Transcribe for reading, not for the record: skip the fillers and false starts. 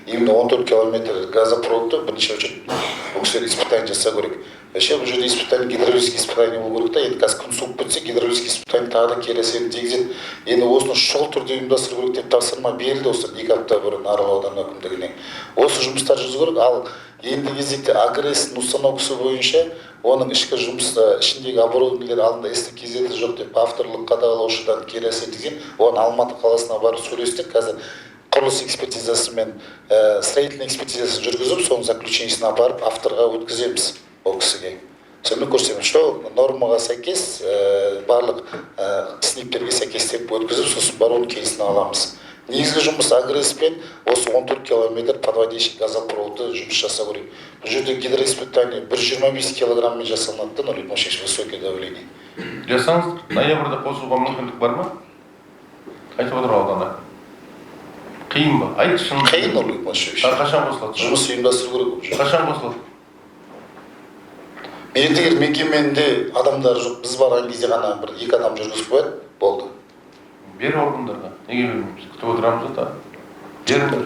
Именно 14 километр газопроводты бірінші очередь бұл кісілер испытание жасау керек. Вообще бұл жерде испытание, гидравлический испытание болу керек та. Енді қазір күн суып кетсе, гидравлический испытание тағы да кері әсерін тигізеді. Енді осыны шұғыл түрде ұйымдастыру керек деп тапсырма берілді осы 2 апта бұрын Арал ауданы әкімдігіне. Осы жұмыстар жүргізу керек. Ал енді кезекте АГРС установкасы бойынша оның ішкі жұмыс, ішіндегі оборудованиелер алдында СТ-КЗ жоқ деп авторлық қадағалаушыдан кері әсер тиген. Оған Алматы қаласына барып сөйлестік. Қазір құрылыс экспертизасы мен строительный экспертизасын жүргізіп, соның заключениесін апарып авторға өткіземіз ол кісіге. Сонымен көрсетеміз, что нормаға сәйкес, барлық СНиПтерге сәйкес деп өткізіп, сосын барып оның келісімін аламыз. Негізгі жұмыс АГРС пен осы 14 километр подводящий газопроводты жұмыс жасау керек. Бұл жерде гидроиспытание 125 килограмммен жасалынады да, 0,6 высокое давление. Жасаңыз, ноябрьде қосуға мүмкіндік бар ма? Айтып отыр аудан әкімі. Қиын ба? Айт шын. Қиын, Нұрлыбек Машевич. Қашан қосылады? Жұмыс ұйымдастыру керек бұл жерде. Қашан қосылады? Мердігер мекеменде адамдар жоқ, біз барған кезде ғана бір екі адам жүргізіп қояды, болды. Бер органдарға. Неге бермейміз? Күтіп отырамыз да. Беріңдер.